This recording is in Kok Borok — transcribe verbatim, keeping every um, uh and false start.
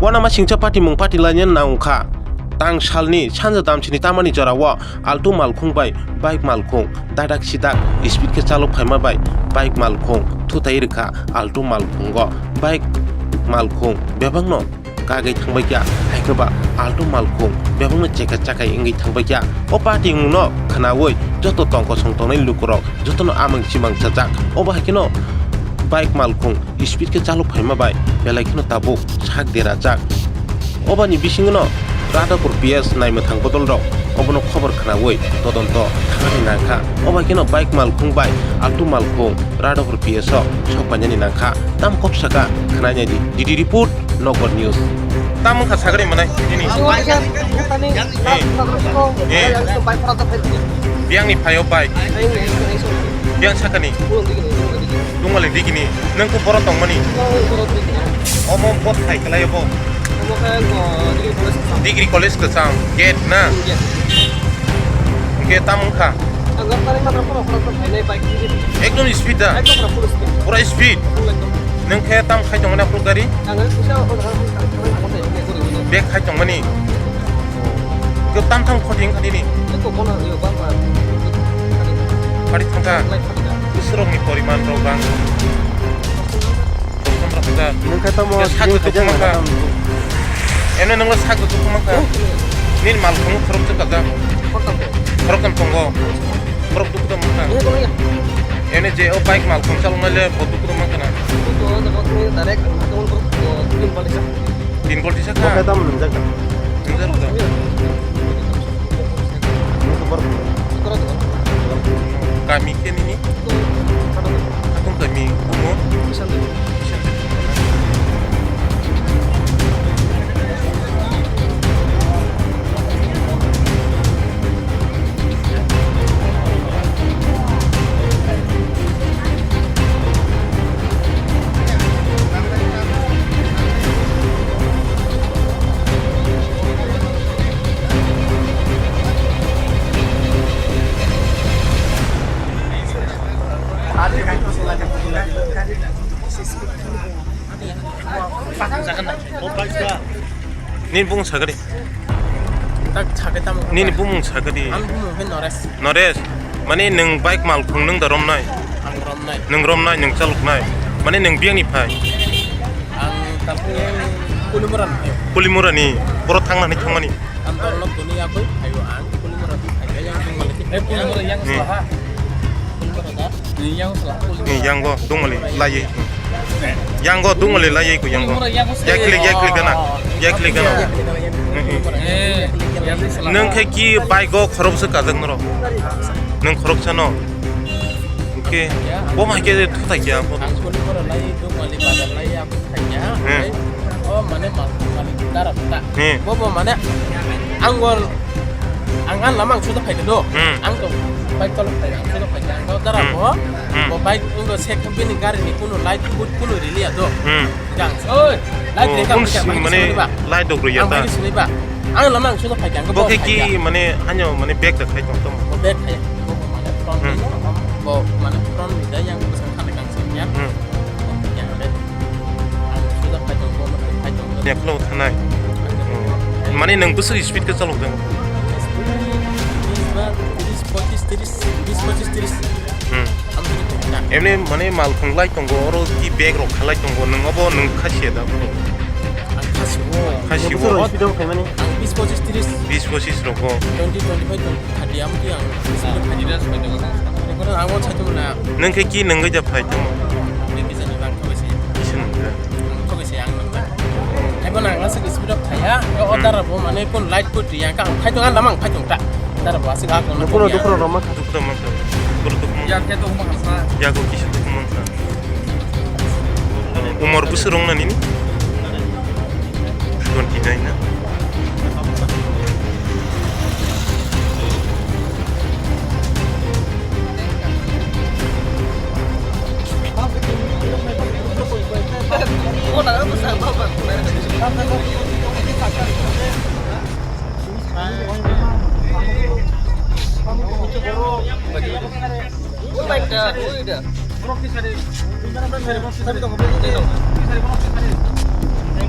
Uanama singcha patimung patilaina nangkha. Tang salni sanja damsini tamani jorao Alto malkhung bai bike malkhung dadak sidak speed khe chalok phaima bai bike malkhung thutai rwkha Alto malkhungo. Bike malkhung bebakno kagwi thangbaikha, haikhe ba Alto malkhung bebakno cheka chakai wngwi thangbaikha. O patimungno khnaui joto tongkosong tongnai lukurok jotono amang chimang chajak. Obo haikheno bike malkhung speed khe chalok phaima bai belai kheno tabuk sak derajak. Obani bisingono Radhapur P S naimwthang bodolrok obono khobor khnaui todonto thangani nangkha. Obo haikheno bike malkhung bai Alto malkhung Radhapur P S o sok painani nangkha. Tam kok saka khnainai di. D D report, Nokbar News. Tam wngkha sagri manai nini? Eh. Eh. Biyangni phaio bike. Biyang sakani. Dungmali digini. Nang khe boro tongmani. Omo bot khai kalai obo. Degree college kwchang. Gate na? Gate. Hwnkhe tam wngkha? Ekdom speed da? Pura speed. Nang khe tam khai tongmani aphuru gari? Bag khai tongmani? Khe tam thang khoti wngkha nini? Khari thangkha? Bwswrokni poriman rok bang. Nung khe tamo sak bini dukhuk khaijak mangkha. Eno nungla sak dukhuk mangkha. Nini malkhung khorok chwk kajak. Khoroktham tongo. Khorok dukhuk tong mangkha. Eno je o bike malkhung chaloknai le bo dukhuk tong mangkha na. Tin kol tisa kha. Bo khe tamo nungjak da? Nungjak da. Kami khe nini? Hakung kami kumo? Nini bumung sakadi? Tak sakhe tamo. Nini bumung sakadi? Ang bumung khe Noresh. Noresh, mane nwng bike malkhung nwng da romnai? Ang romnai. Nwng romnai, nwng chaloknai. Mane nwng biyangni phai? Ang tapung Kulimura ni. Kulimura ni, boro thangna ni thangmani? Ang dolno tuni yakui phaio, ang Kulimura ni phaio, yang Kulimura ni. Eh, Kulimura yang Hmm. Saha. Kulimura da. Ni yang Saha. Ni yango dungmali laiye. Yango dungmali laiye ku yango. Kulimura yang Saha. Yaklik, yaklik gana. Yaklik gana. Eh, yang Saha. Nwng khe ki bike o khorok se kajak noro. Nwng khorok sano. Oke. Bo mai ke thutai kya. Ang Kulimura lai dungmali bazar lai ya. Khaikya, hmm. O mane ma-, malik dara ta. Hmm. Bo bo mane ang gor, ang an lamang suda phaikha do. Hmm. Ang to bike tolo phai, ang suda phaikha. Ang dara hmm. Bo, hmm. Bo bike undo sek bini gari ni kuno light kut kuno rili ya do. Hmm. Gang, oi, light oh, reka kun bika, si mane light dok riya ta. Ang lamang suda phaikha, ang bo khe ki mane hanyo mane bag da khai tong tong. Bo bag khai, bo mane front hmm. Bo mane front ni da yang sang khane gang sing ya. Hmm. Yang ada. Ang sudah kacang gua, kacang gua. Ya, kalau thanai. Hmm. Mane nwng bwswk speed khe chalok dang? Bis, pochis, tiris, bis, pochis, tiris. Hmm. Ang sudah kacang. Emne mane malkhung lai tongo, oro ki bag rok khalai tongo, nwng obo nwng khasiya da? Ang khasiwo. Khasiwo. Bwswk rok speed rok khaimani? Ang bis, pochis, tiris. Bis, pochis rok bo. Twenty, twenty-five, twenty. Khadi amtwi ang. Khadi das bai tong. Ang bo saitong na. Nwng khe ki nwngwi da phai tong? Nwng kisa ni bang khobese. Kisa nwng kha. Khobese ang nwng kha. Ebo nang aswk speed of thaya. O hmm. Dara bo mane kon light ko twi ang kha. Phai tong ang lamang phai tong ta. Dara bo aswk ang kono. Dukro dukro roma. Dukro roma. Dukro dukro. Ya khe tong ma kha. Ya go kisa dukro ma kha. Umor bwswk rwng nani ni? Twenty nine na?